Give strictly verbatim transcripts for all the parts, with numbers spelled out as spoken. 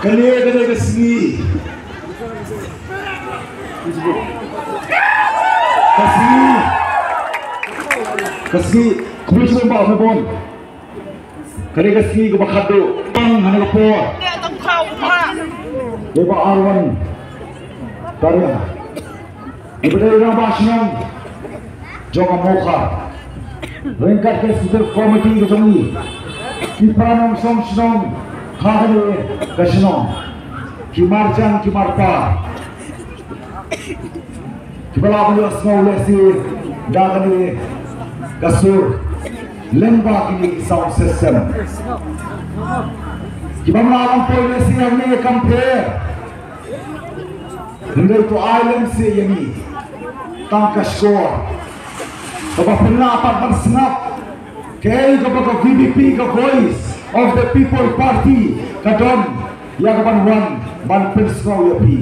Kane ka dei ka sngi. Ka sngi. Ka sngi. Khublei shibun Bah Mebon. Kane ka sngi kaba khatduh. Tang hane ka por. Dei Bah Arwan Taria. Iba dei rangbah shnong jong ka Mawkhar. Ryngkat ka executive committee ka jong i, ki para nongshong shnong ha kane ka shnong, ki marjan ki marpa, kiba la ban ïohsngew lehse da kane ka sur lyngba kine ki sound system, kiba la ban poi lehse hangne kam pher. Hynrei to ai lem seh ïa ngi tang ka shkor kaba pynlah pat ban sngap kaei kaba ka V P P, ka Voice of the People Party, ka don ïa ka ban wan ban pynsngew ïa phi.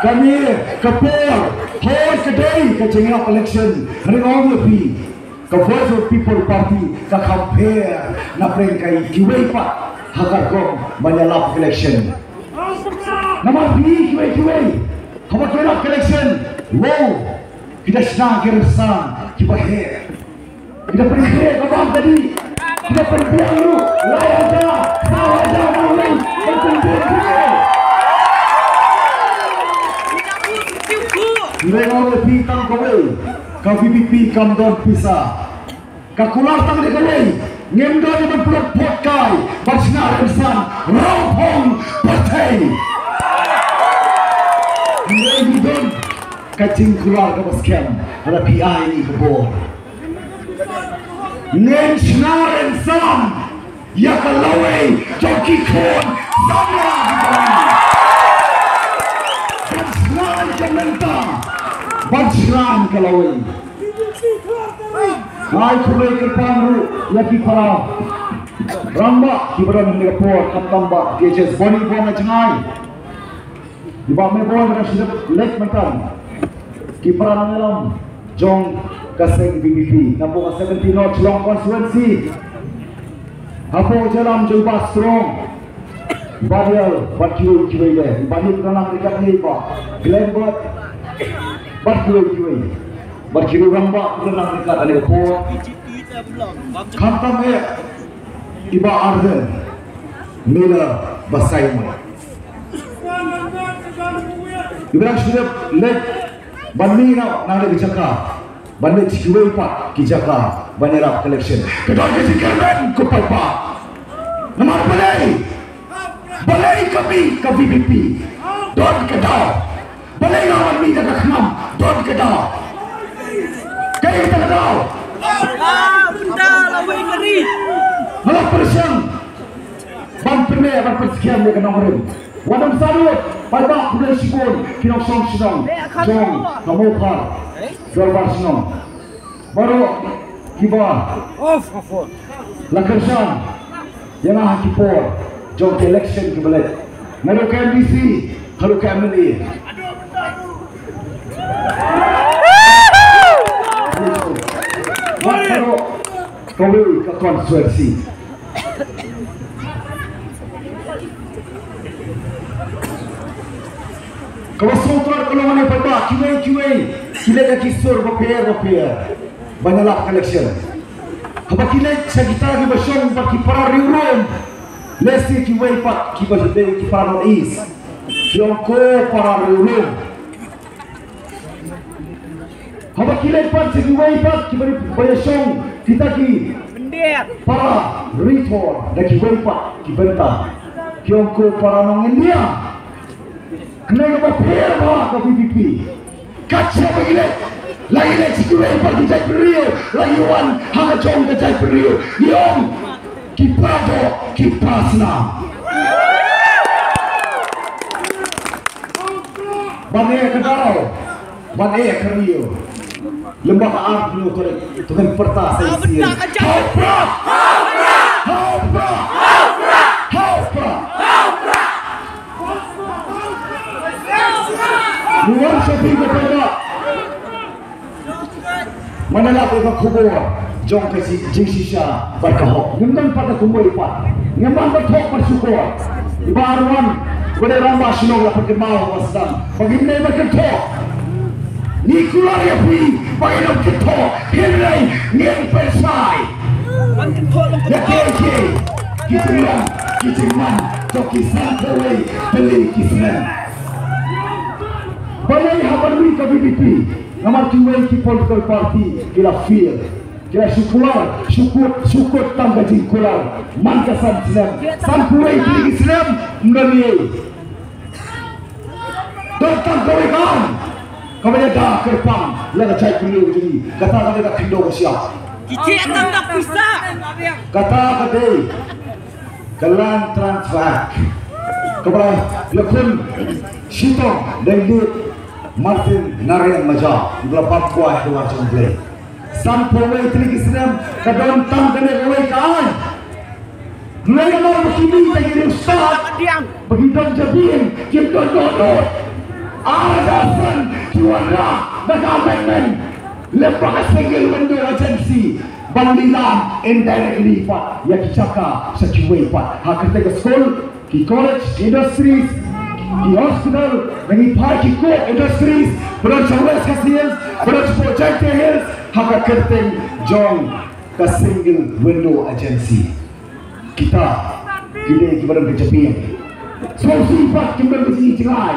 Kane ka por, hooid ka dei ka jingïalap election, hynrei nga ong ïa phi, ka Voice of People Party ka kham pher na pdeng kiwei pat ha ka rukom ban ïalap election. Namar phi kiwei kiwei, haba ki ïalap election, wow, ki da shna ki rynsan kiba heh, ki da pynkhreh ka bam ka dih, ki da pynbiang ruh lai hajar, saw hajar nongwei ban pynbiang ruh. Ngi ong ïa phi tang kawei, ka V P P kam don pisa. Ka kular tang da kawei, ngim don ban pynlut phot kai ban shna rynsan, rawphong pyrthei. Ngi don ka jingkular kaba skhem, lada phi ai ïa ngi ka bor, ngin shna rynsan ïa ka lawei jong ki khun samla ki khun. Ban shna ïa ka mynta, ban shna ïa ka lawei. Nga ai khublei kyrpang ruh ïa ki para rangbah kiba don ha kane ka por, khamtam Bah T H S Boni Bong na jngai, i Bah Mebon, Bah Rashid, leit mynta, ki para nongïalam jong ka seng V P P napoh ka seventeen North Shillong constituency, hapoh jingïalam jong Bah Strong, Bah Rial, bad kiwei kiwei de, Bah Nick, nang ryngkat ne Bah Glenn, bad, bad kiwei kiwei, bad kiwei rangbah ki nang ryngkat ha kane ka por. Khamtam eh i Bah Arden Miller Basaiawmoit. Iba dang shu dep leit ban mih noh na kane ka jaka, ban leit sha kiwei pat ki jaka ban ïalap election. Ka don ka jingkyrmen ko paidbah. Namar balei, balei ka mih ka V P P? Don ka daw. Balei nga wan mih da ka khnam? Don ka daw. Kaei kata ka daw? Nga la pyrshang ban pynleh, ban pynskhem ïa ka nongrim. Wat ym sah lut, paidbah, khublei shibun ki nongshong shnong jong ka Mawkhar Dorbar Shnong. Baroh kiba la kyrshan ïa nga ha ki por jong ka election kaba leit, naduh ka M D C haduh ka M L A. Wat baroh kawei ka constituency. Kaba sngewtynnat ka long ïa paidbah, kiwei kiwei ki leit ha ki sur bapher bapher ban ïalap election. Haba ki leit sha kita kiba shong bad ki para riewrum, lehse kiwei pat kiba dei ki para North East, ki ong ko para riewrum. Haba ki leit pat sha kiwei pat kiba dei, ba ïashong kita ki para Ri Thor, da kiwei pat ki bynta, ki ong ko para nong India. Kane kaba pher bha ka V P P. Kat shaba ngi leit, la ngi leit sha kiwei pat ki jaitbynriew, la ngi wan ha ka jong ka jaitbynriew, ngi ong ki para doh, ki para snam. Ban eh ka daw, ban eh ka riew. Lem bad ka ar hynñiew tarik to ngin pyrta sa shisien. Ha u Pra! Ha u Pra! Ha u Pra! Ngi wan sha phi ko paidbah. Mano lap ïa ka khubor jong ka ji-, jingshisha bad ka hok. Ngim don pat da kumwei pat. Ngim don pat hok bad shukor. Iba ar wan. Ba dei rangbah shnong la pynkynmaw ba sdang ba ngim dei ban kynthoh. Ngi kular ïa phi ba ngin ym kynthoh, hynrei ngin pynshai. Ïa kiei kiei ki jingman, ki jingman jong ki san phew wei tylli ki snem. Balei haba mih ka V P P, namar kiwei ki political party ki la fail. Ki la shu kular, shu kut, shu kut tang ka jingkular. Man ka san snem, san phew wei tylli ki snem, ym don ei. Don tang kawei ka aiñ kaba ïada kyrpang ïa ka jaitbynriew jong ngi. Kata ka dei ka khyndew ka shyiap. Ki chih tang da pisa. Kata ka dei ka Land Transfer Act kaba la ïakhun shitom da i Martin Narayan Maja, ba la pap kwai ha ka duwar jong U Blei. San phew wei tylli ki snem ka don tang kane kawei ka aiñ. Hynrei namar ba ki mih tang ki riewstad ba ki don jabieng, kim don dohnud. Ar hajar san ki wanrah da ka amendment lem bad ka single window agency ban lilam indirectly pat ïa ki jaka sha kiwei pat. Ha kyrteng ka skul, ki college, ki industries, ki hospital, ngi phai ki coke industries, ba don sha West Khasi Hills, ba don sha Jaintia Hills, ha ka kyrteng jong ka single window agency. Kita ki dei kiba don ka jabieng. Sngewsih pat kim don ka jingïohi jngai.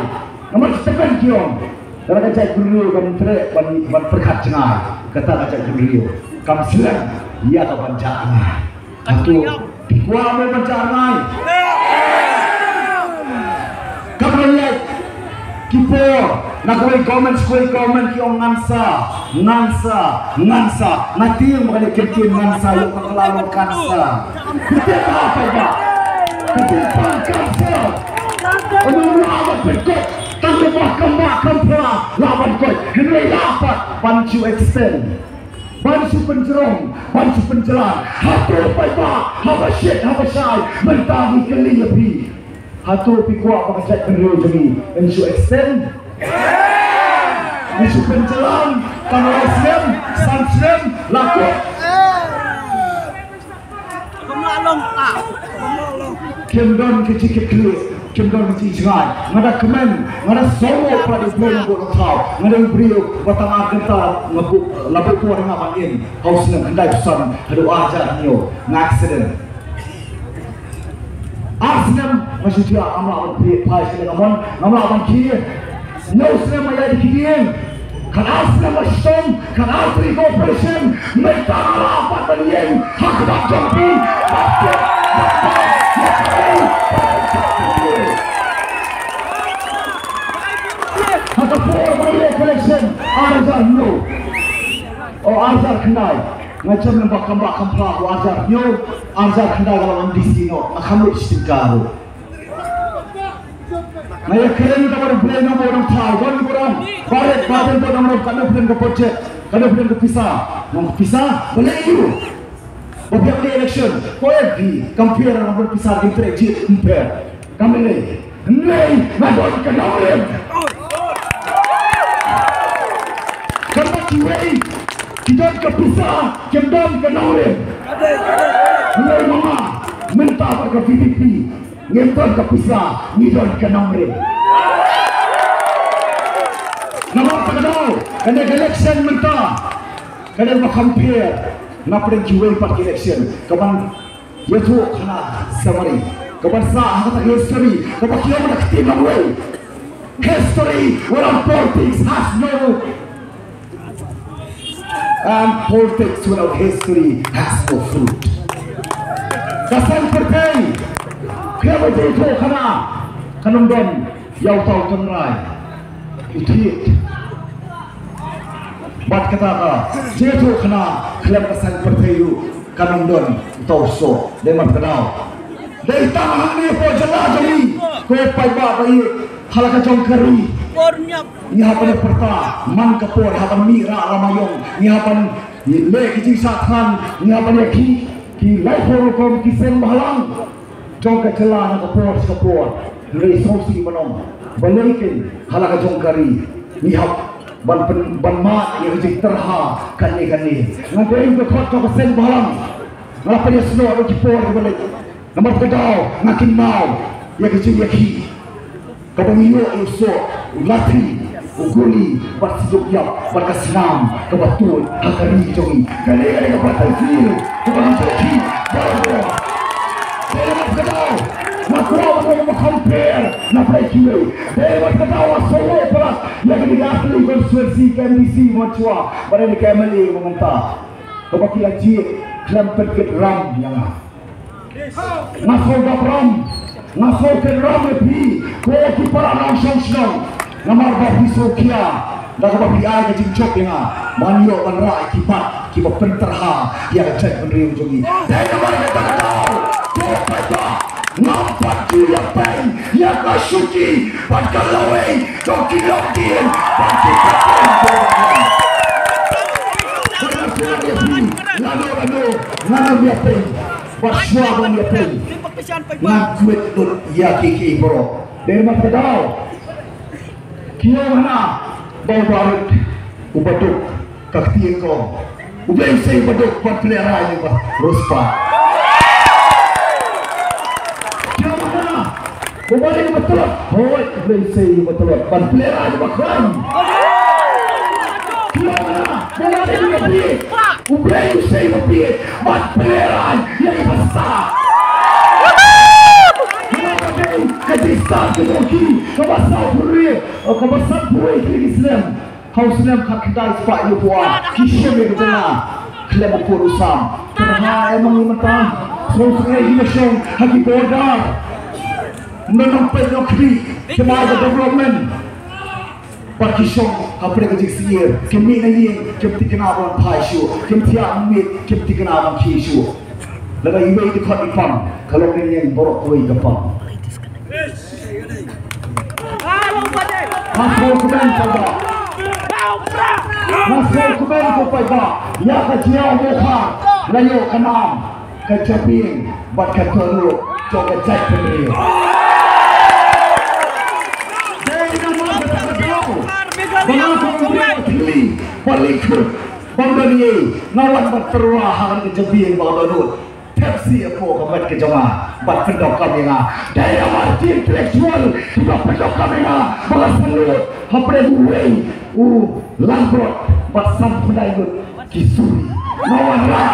Namar ki tymmen ki ong, lada ka jaitbynriew kam treh ban, ban pyrkhat jngai, kata ka jaitbynriew kam slem ïa ka ban jah jngai. Hato phi kwah mo ban jah jngai? Kam ïa ki por na kawei government sha kawei government ki ong ngan sa, ngan sa, ngan sa. Nga tieng ba ka dei kyntien ngan sa ïoh ka kylla long kan sa. Phi tip ba, phi tip ba, phi tip ba kan sa. Ym lah ban pynkoit, tang ba kam ba kam phla lah ban koit. Hynrei lah pat ban shu extend, ban shu pynjrong, ban shu pynjlan. Hato paidbah haba shit haba shai mynta ngi kylli ïa phi, hato phi kwah ba ka jaitbynriew jong ngi yn shu extend, yn shu pynjlan tang lai snem, san snem, la kut? Kim don ka jingkitkhlieh, kim don ka jingjngai. Nga da kmen, nga da sngewbha pat ïa u briew nongbuh nongthaw. Nga da u briew ba tang ar kynta nga buh, la buh por nga ban im ha u snem khyndai phew san haduh ar hajar hynñiew nga accident. Ar snem nga shu jia, ngam lah ban phai, phai sha ka mon, ngam lah ban khie. Hynñiew snem nga ïaid da ki dieng. Khatar snem nga shitom, khatar tylli ki operation, mynta nga lah pat ban ïeng ha khmat jong phi. Ha ka por ba ïaleh election, ar hajar hynñiew, o, ar hajar khyndai, nga jem lem bad kam bah kam phla, u ar hajar hynñiew, ar hajar khyndai nga long M D C noh, nga kham lut shiteng ka ruh. Nga ïakren da U Blei nongbuh nongthaw, don burom, barit batin, don burom, katno phi don ka budget, katno phi don ka pisa. Nga ong ka pisa, balei aiu? Ba phi ïaleh election, ko em phi compare, nga don pisa, ki trei jied compare. Kam lei, hynrei nga don ka nongrim. Kata kiwei ki don ka pisa, kim don ka nongrim. Hynrei ma nga, mynta bad ka V P P, ngim don ka pisa, ngi don ka nongrim. Namar kata ka daw, kane ka election mynta ka dei ba compare na pdeng kiwei pat ki election, kaban ïathuh khana summary, kaban sah ha kata ka history kaba ki ong na ka ktien nongwei. History without politics has no, and politics without history has no fruit. Ka saiñ pyrthei khlem ïathuh khana kan ym don ïa uta u tynrai u thied. Bad kata ka jingïathuh khana khlem ka saiñ pyrthei ruh kan ym don uta u soh. Dei mar kata ka daw, dei tang hangne hapoh jylla jong ngi, ko paidbah ba ïeit, ha la ka jong ka ri ngi hap ban ïa pyrta man ka por, hap ban mih rah lama ïong, ngi hap ban leh ki jingshah thngan, ngi hap ban ïa ki, ki laiphew rukom ki seng bhalang jong ka jylla na ka por sha ka por. Hynrei sngewsih ban ong, balei kein ha la ka jong ka ri ngi hap ban pyn, ban mad ïa ka jingtyrha kane kane. Nga dei ka khot jong ka seng bhalang, nga la pynïasnoh ïa ki por kiba leit. Namar kata ka daw nga kynmaw ïa ka jingïakhih. Kaba ngi ïoh ïa u soh, u lathi, u guli, bad sduk ïap, bad ka snam kaba tuid ha ka ri jong ngi. Kane ka dei ka battlefield kaba ngi ïoh ki baroh. Dei namar kata nga kwah ban ong ba compare na pdeng kiwei. Dei namar kata nga sngewbha palat ïa kane ka Assembly Constituency ka M D C Mawchwa bad kane ka M L A ba mynta, kaba ki la jied khlem pynkit ram ïa nga. Nga sngewdap ram, nga sngewkit ram ïa phi, ko ki para nongshong shnong. Namar ba phi sngewkhia da kaba phi ai ka jingjop ïa nga ban ïoh ban rah ïa ki mat kiba pyntyrha ïa ka jaitbynriew jong ngi. Dei namar kata ka daw, ko paidbah, ngam pat ju ïapeiñ ïa ka shuki bad ka lawei jong ki longdien bad ki pateng. Lano lano ngam ïapeiñ. Bad shuwa ban ïapeiñ, ngan kwit lut ïa kiei kiei baroh. Dei namar kata ka daw, ki ong hana ba u barit uba duk ka kti kong, u Blei u sei uba duk ban pynlehrain ïa u ba riewspah. Ki ong hana ba u barit uba tlot, hooid, u Blei u sei uba tlot ban pynlehrain ïa u ba khlaiñ. Ki ong hana ba u barit uba bieit, u Blei u sei uba bieit ban pynlehrain ïa ki ba stad. Namar ba dei ka jingstad jong ki kaba sawphew, kaba sanphew wei tylli ki snem. Ha u snem khatkhyndai spah hynñiewphew ar ki shim ïa ka jaka khlem u khun u sam. Tang ha em ngi mynta sngewsynei ki ba shong ha ki border. Nongpeit nongkhmih, ki mai ka development. Bad ki shong hapdeng ka jingsyier, ki mih na ïing, kim thikna ban phai shuh, kim thiah miet, kim thikna ban khie shuh. Lada iwei i dkhot i pang, ka longdien ïeng baroh kawei ka pang. Nga sngewkmen paidbah. Nga sngewkmen ko paidbah ïa ka jingïaw mawkhar la ïoh ka nam ka jabieng bad ka dohnud jong ka jaitbynriew. Dei namar kata ka daw ba nga kum u briew ba thylli bad lyngkhuh, bym don ei, nga wan ban tyrwa ha kane ka jabieng bad ka dohnud. Pepsi hapoh ka met ka jong nga bad pyndonkam ïa nga. Dei namar ki intellectual kiba pyndonkam ïa nga ba nga salute hapdeng uwei u langbrot bad san khyndai ngut ki suri. Nga wanrah,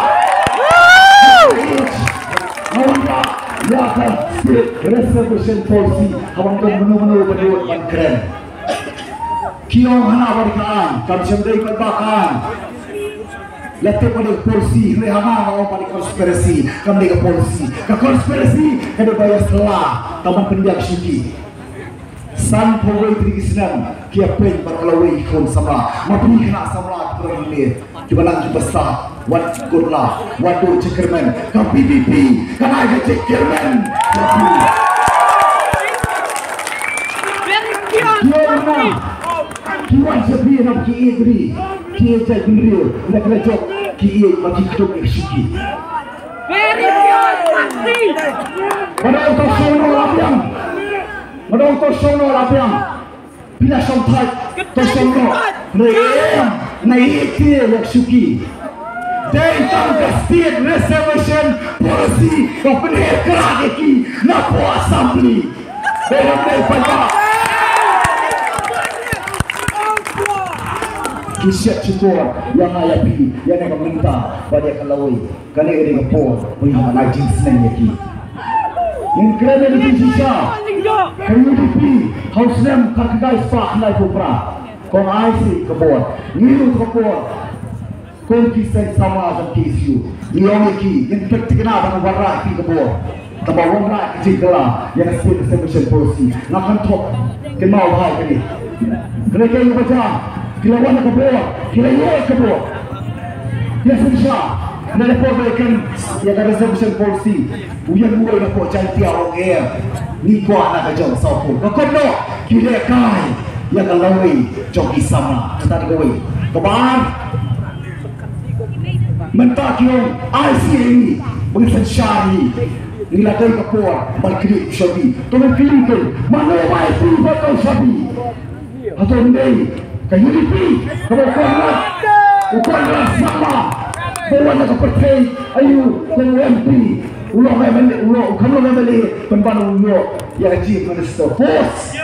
nga wanrah ïa ka State Reservation Policy, haba ym don mano mano ba dei ban kren. Ki ong hana ba dei ka aiñ, kam shym dei paidbah ka aiñ. La tip ba dei policy, hynrei hana nga ong ba dei conspiracy, kam dei ka policy. Ka conspiracy ka dei ba ïa sla tang ban pynbiang shuki. Sanphew wei tylli ki snem ki ïapeiñ bad ka lawei ki khun samla. Ma phi khynnah samla ki para ri ne kiba nang kiba sah, wat kut la, wat duh jingkyrmen. Ka P P P ka nang ka jingkyrmen. Ki ong hana ki wan sha phi na ki ïeit ri, ki ïeit jaitbynriew, na ki la jop ki ïeit ba ki kdup ïa ka shuki. Very pure party. Ba dei to shong noh la biang. Ba dei to shong noh la biang. Phi la shong thait to shong noh. Re em na ïeit ïa ka shuki. Dei tang ka State Reservation Policy ka pynher krat ïa ki na pdeng Assembly. Dei ram dei paidbah. Ki shet shukor ïa nga ïa phi ïa kane ka bynta bad ïa ka lawei. Kane ka dei ka por ba ngi hap ban ai jingsneng ïa ki. Ngin kren ïa ka jingshisha. Ka U D P ha u snem khatkhyndai spah khyndaiphew phra. Kong ai shi ka bor. Ngi lut ka bor. Kum ki seng samla jong K S U, ngi ong ïa ki, ngin pynthikna ban wanrah ïa ki ka bor. Tangba wanrah ïa ki jingkylla ïa ka State Reservation Policy. Nga kynthoh, kynmaw bha ïa kane. Kane ka ïing ka jam, ki la wan ïa ka bor, ki la ïoh ïa ka bor. Ki la synshar, na ka por ba ïa ka, ïa ka Reservation Policy. U ïeng uwei na pdeng Jaintia u ong, eh, ngi kwah na ka jong sawphew. Ka kut noh, ki lehkai ïa ka lawei jong ki samla. Kata ka wei. Kaba ar, mynta ki ong ai shi ïa ngi ba ngin synshar ïa ngi. Ngi la dei ka por ban kylli u shabi. To ngin kylli, mano ba ai shi ba to shabi? Hato ym dei ka U D P kaba u Conrad, u Conrad Sangma, ba wan na ka pyrthei aïu kum u M P, u long M L A, u long, u kham long M L A, pynban u ïoh ïa ka Chief Minister post.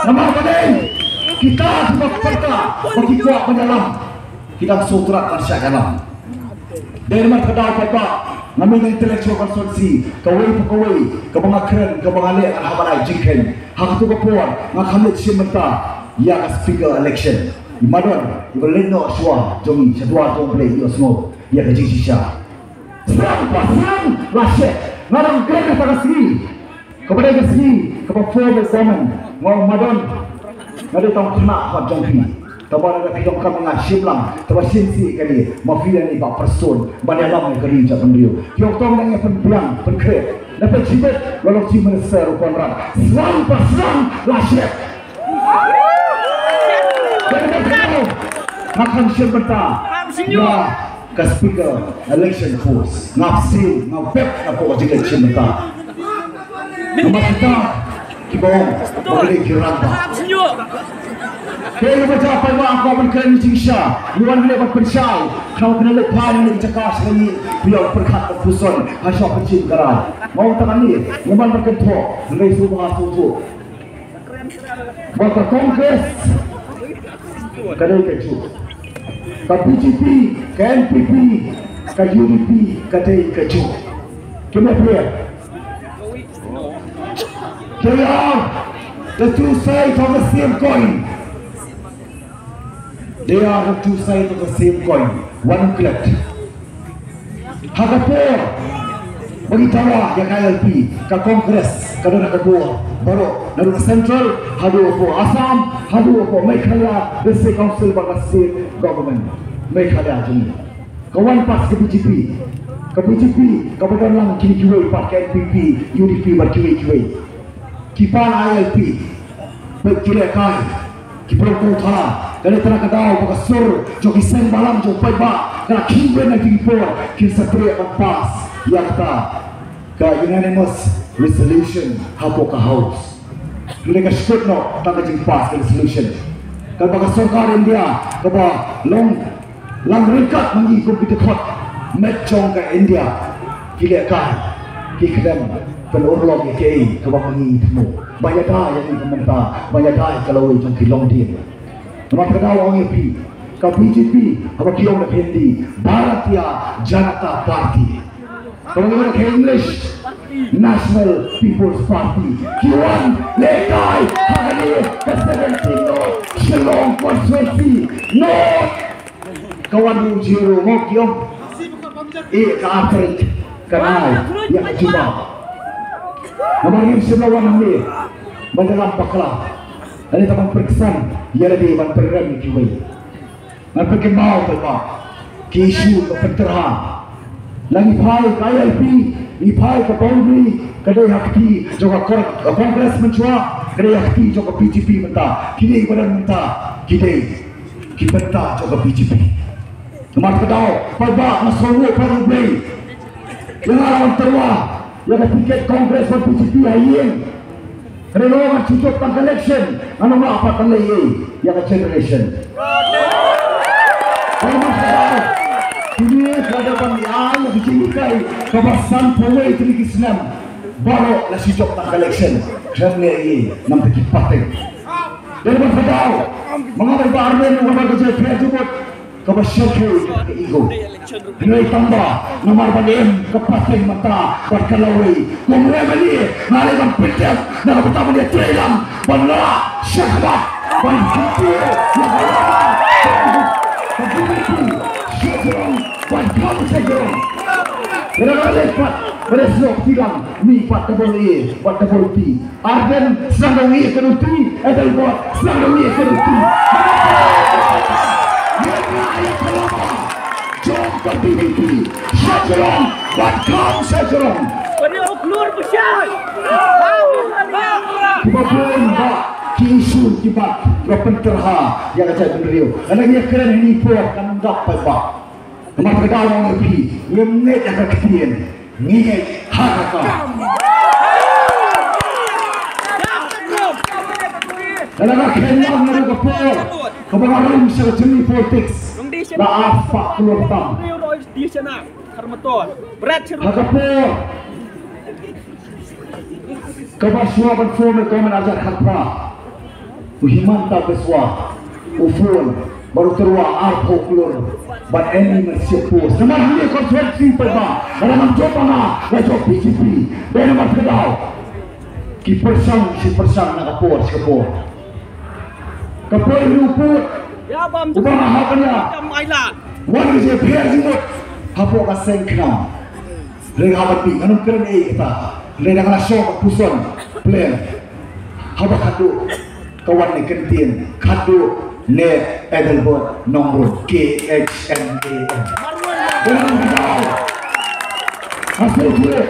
Namar balei kita kiba pyrta ba ki kwah ban ïalam, ki dang sngewthuh kan shah ïalam. Dei namar kata paidbah, nga mih na intellectual constituency kawei pa kawei kaba nga kren, kaba nga leh, nga hap ban ai jingkheiñ. Ha kato ka por nga kham leit shim bynta ïa ka speaker election. I Madon iba leit noh shuwa jong ngi sha duwar jong U Blei, ïohsngew ïa ka jingshisha. Sdang pa sdang la shet. Nga dang kren kata ka sngi, kaba dei ka sngi kaba form e comment, nga ong, Madon, nga dei tang khynnah hok jong phi. Tangba lada phi donkam nga shim lang, tangba shisien kane ma phi lane ba pyrshah ban ïalam ïa ka ri jait bynriew. Phi ong tang nang ïa pynbiang pynkhreh. Na phi jibit, la long Chief Minister u Conrad. Sdang pa sdang la shet. Nga kham shim bynta ïa ka speaker election force. Nga shu, nga beh, nga pok jingshim bynta. Namar kita kiba ong ba ka dei ki rangbah. Te nga bacha paidbah, nga kwah ban kren jingshisha. Ngi wan hangne ban pynshai. Khnang ba kin leit phai na ka jaka sha ngi, phi ïoh pyrkhat ba pyrshah ha sha pynshim ka rai. Nga ong tang hangne, nga wan ban kynthoh, hynrei sngewbha sngewthuh ba ka Congress ka dei kajuh, ka B J P, ka N P P, ka U D P ka dei kajuh. Kim ïapher. They are the two sides of the same coin. They are the two sides of the same coin. One klet. Ha ka por ba ngi dawa ïa ka I L P, ka Congress ka don ha ka bor baroh, naduh ka central haduh hapoh Assam, haduh hapoh Meghalaya, the state council bad ka state government Meghalaya jong ngi. Ka wan pat ka B J P, ka B J P kaba don lang kine kiwei pat, ka N P P, U D P bad kiwei kiwei. Ki pan I L P, bad ki lehkai, ki briew kynthei, ka dei tang ka daw ba ka sur jong ki seng bhalang jong paidbah ka la khih wei na ki por kin sa treh ban pass ïa kata ka unanimous resolution hapoh ka House. Hynrei ka shu kut noh tang ka jingpass ka resolution. Kaba ka sorkar India kaba long lang ryngkat ma ngi kum ki dkhot met jong ka India, ki lehkai, ki khlem pynurlong ïa kaei kaba ma ngi thmu. Ba ïada ïa ngi ka mynta, ba ïada ïa ka lawei jong ki longdien. Namar kata nga ong ïa phi, ka B J P, haba ki ong na Hindi, Bharatiya Janata Party. Kaba ngi ong ha English, National People's Party. Ki wan lehkai ha kane ka seventeen North Shillong constituency. North ka one zero, mo ki ong. Eh, ka Afrika, ka nai ïa ka jubab. Namar ngim shym la wan hangne ban ïalam bakla. Hangne tang ban pyrkhat ïa lade, ban pyrkhat ïa kiwei. Ngan pynkynmaw paidbah ki issue ka pynterha. La ngi phai ka I L P, ngi phai ka boundary, ka dei ha kti jong ka Con-, Congress mynshuwa, ka dei ha kti jong ka B J P mynta. Kine kiba don mynta ki dei ki bynta jong ka B J P. Namar kata paidbah, nga sngewnguh pat ïa U Blei. Ïa nga la wan tyrwa ïa ka tiket Congress bad B J P ha ïing. Hynrei lada ngan shu jop tang ka election, ngan ym lah pat ban leh ei ïa ka generation. Namar kata kine ka dei ban ïa, ïa ka jinghikai kaba sanphew wei tylli ki snem baroh la shu jop tang ka election. Khlem leh ei, namar ki pateng. Dei ban kata ma nga, ba armen, namar ka jingpher jubut kaba shyrkhei ka ego. Hynrei tangba namar ba nga im ka pateng mynta bad ka lawei, kumne mane nga leit ban pyndep na ka bynta ban ïatreilang ban lah shakhmat ban kyntu ïa ka lawei. Ka community sha jrong bad kham sha jrong. Nga leit pat ban ïasnoh kti lang, mih pat double A bad double P. Ardent sdang da u A ka duty, Adelbert sdang da u A ka duty. Jong ka B B P, sha jrong bad kham sha jrong. Kiba bun ba ki issue kiba, kiba pynterha ïa ka jaitbynriew. Lada ngi ïakren ha kine ki por kan dap paidbah. Namar kata nga ong ïa phi, ngim ngeit ha ka ktien, ngi ngeit ha ka kam. Lada nga khein lang naduh ka por kaba nga rung sha ka jingïaleh politics, la arspah klur tam. Ha ka por kaba shuwa ban form ïa ka government arhajar khatphra. U Himanta Biswa u phone bad u tyrwa arphew klur bad Annie Mercy post. Namar hangne constituency paidbah, lada ngam jop ma nga, la jop B J P. Dei namar kata ki pyrshang shi pyrshang na ka por shi ka por. Ka por ruh pud uba nga hap ban ïa wan ka jingpher jingmut hapoh ka seng khnang. Hynrei haba phi, ngan ym kren ei kata. Hynrei dang la shong ka puson plan. Haba khadduh ka wan ne kyntien, khadduh ne Adelbert Nongrun, K H M A N. Dang la kata. Asal kire.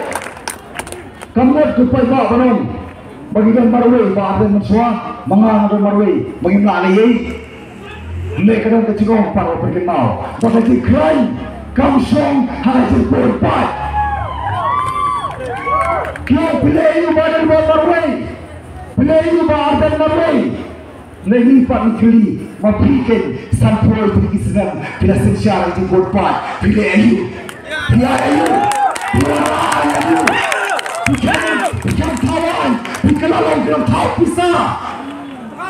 Ka mut ka paidbah ba nong ba ki don marwei ba ar dei mynshuwa, ma nga nga don marwei ba ngim lah lei ei. Hynrei ka don ka jingong pat ba pyrkhat maw ba ka jingkhlaiñ kam shong ha ka jingpynpaw. Ki ong phi leh aïu ba don ba marwei, phi leh aïu ba ar dei marwei. Ngi pat ngi kylli, ma phi keiñ sanphew tylli ki snem phi la synshar ïa ka jingpynpaw, phi leh aïu? Phi ai aïu? Phi wanrah aïu? Phi khlem, phi khlem thaw aiñ, phi kylla long ki nongthaw pisa.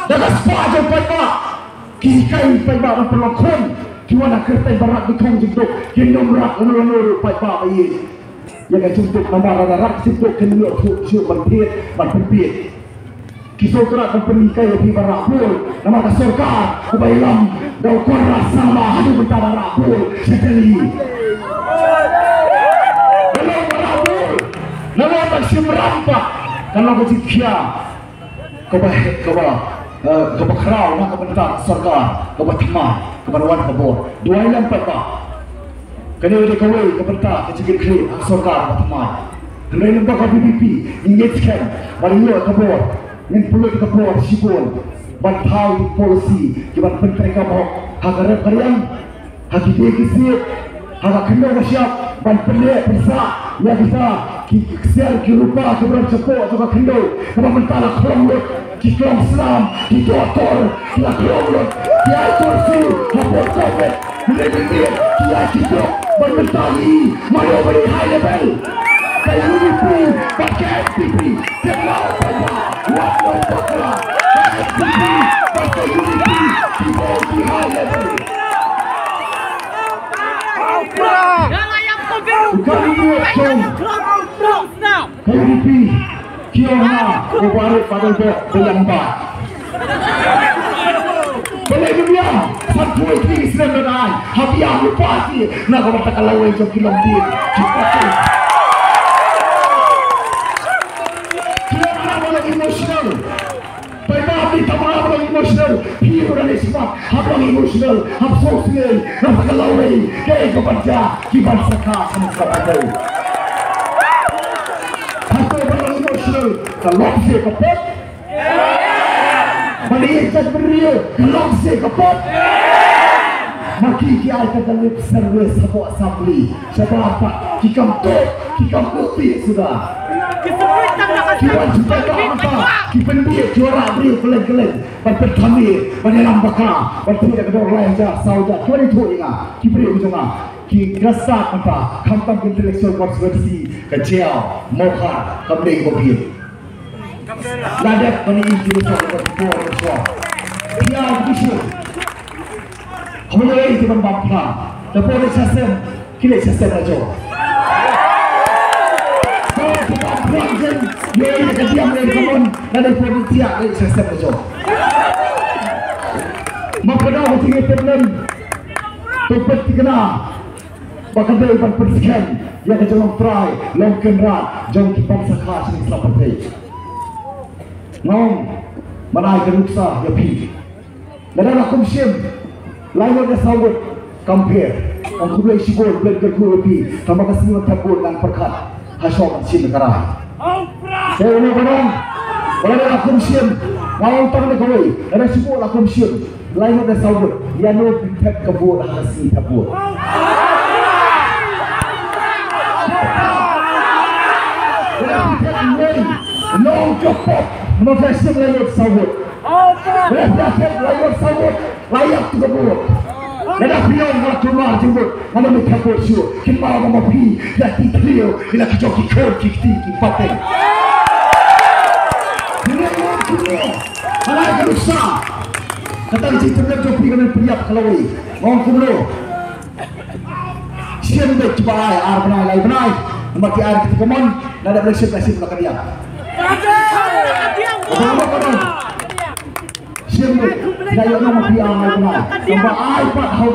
Da ka spah jong paidbah, ki hikai paidbah ban pynlong khun, ki wan ha kyrteng ba rak ki thong jingduk, ki nym rak lano lano ruh paidbah ba ïeit. Ïa ka jingduk namar lada rak jingduk kin ïoh thuh shuh ban thied ban pynbieit. Ki sngewtynnat ban pynhikai ïa phi ban rah bul namar ka sorkar kaba ïalam da u Conrad Sangma haduh mynta ban rah bul sha Delhi. Balei ban rah bul? Namar ba shim ram pat kan long ka jingkhia kaba, kaba, eh, kaba khraw na ka bynta ka sorkar kaba thymmai kaba wan ka bor. Duwai lem paidbah. Kane dei kawei ka bynta ka jingkitkhlieh ha sorkar ba thymmai. Hynrei lyngba ka V P P ngin ngeit skhem ba ngin ïoh ka bor, ngin pynlut ka bor shibun ban thaw ki policy kiban pyntreikam hok ha ka rep ka riang, ha ki dei ki siat, ha ka khyndew ka shyiap ban pynneh pynsah ïa kita ki ksiar ki rupa kiba don shapoh jong ka khyndew kaba mynta la khlong lut. Ki klong snam, ki doktor, ki la klong lut, ki ai kursi hapoh Covid. Hynrei mynta ki ai ki dok ban mynta ki mano bad high level. Ka U D P bad ka N P P, ka Law Paidbah, wat la bakla. Ka N P P bad ka U D P ki bor ki high level. Ka U D P Ka U D P ki ong nga u barit ba dei bok ba ïang ba. Balei ym ïa, sanphew tylli ki snem da ai ha biang u party na ka bynta ka lawei jong ki longdien. Ki party ki ong nga ba long emotional. Paidbah, phi tang ba long emotional, phi ruh lane smat hap long emotional, hap sngewsynei na ka lawei kaei kaban jia, kiban sa kha sha ka pyrthei. Hato ba long emotional ka long sha ka pyrthei? Ba ïeit jaitbynriew ka long sha ka pyrthei? Ma ki ki ai ka da lip service hapoh assembly. Shabar pat ki kam tuh, ki kam tuh ti suda. Ki wan sha paidbah mynta, ki pynbieit, ki wanrah briew kylleng kylleng ban pynthame, ban ïalam bakla, ban thied da ka dor lai hajar saw hajar. Ki wan ïathuh ïa nga, ki briew jong nga, ki kynstad mynta, khamtam ka intellectual constituency ka Jaïaw, Mawkhar, kam dei kaba bieit. La dep ban ïohi ki bynta ka por ka por. Ïa ki shu. Haba ïohi ki ban bam phla. Ka por ka sha sem, ki leit sha sem la jong. Ka por ka bam phla jong, ïohi ka diam leit ka mon, la dep por ka tiak leit sha sem la jong. Ma ka daw ka jingïatep lem. To peit thikna. Ba ka dei ban pynskhem ïa ka jinglong trai long kynrad jong ki pansakha sha sla pyrthei. Nga ong ban ai ka nuksa ïa phi. Lada la kum shim lai ngut ne saw ngut kam pher. Ong khublei shibun, khublei kyrkhu ïa phi. Tangba ka sngi ban thep vote ngan pyrkhat ha shong ban shim ka rai. Te une ba nong ba lada la kum shim, nga ong tang ne kawei, lada shim la kum shim. Lai ngut ne saw ngut, ïa no phi thep ka vote ha ka sngi thep vote? Lada phi thep nei, long ka pop, mo ka shim lai ngut saw ngut. Lada phi thep lai ngut saw ngut, la ïap tu ka vote. Lada phi ong nga la kulmar jingmut, nga la mih thep vote shuh, kin ma ma phi, ïa ti thliew, ïa la ki jong ki khun ki kti ki pateng. Phi ong kumno? Ai ka nuksa. Kata ka jingtymmen jong phi ka nang pynïap ka lawei. Ong kumno. Sien beit kiba ai ar bnai lai bnai. Namar ki ar ki common. Lada bret sien beit sien beit ka diang. Sien beit. Ïa ïoh nong phi ar lai bnai. Namar ai pat hau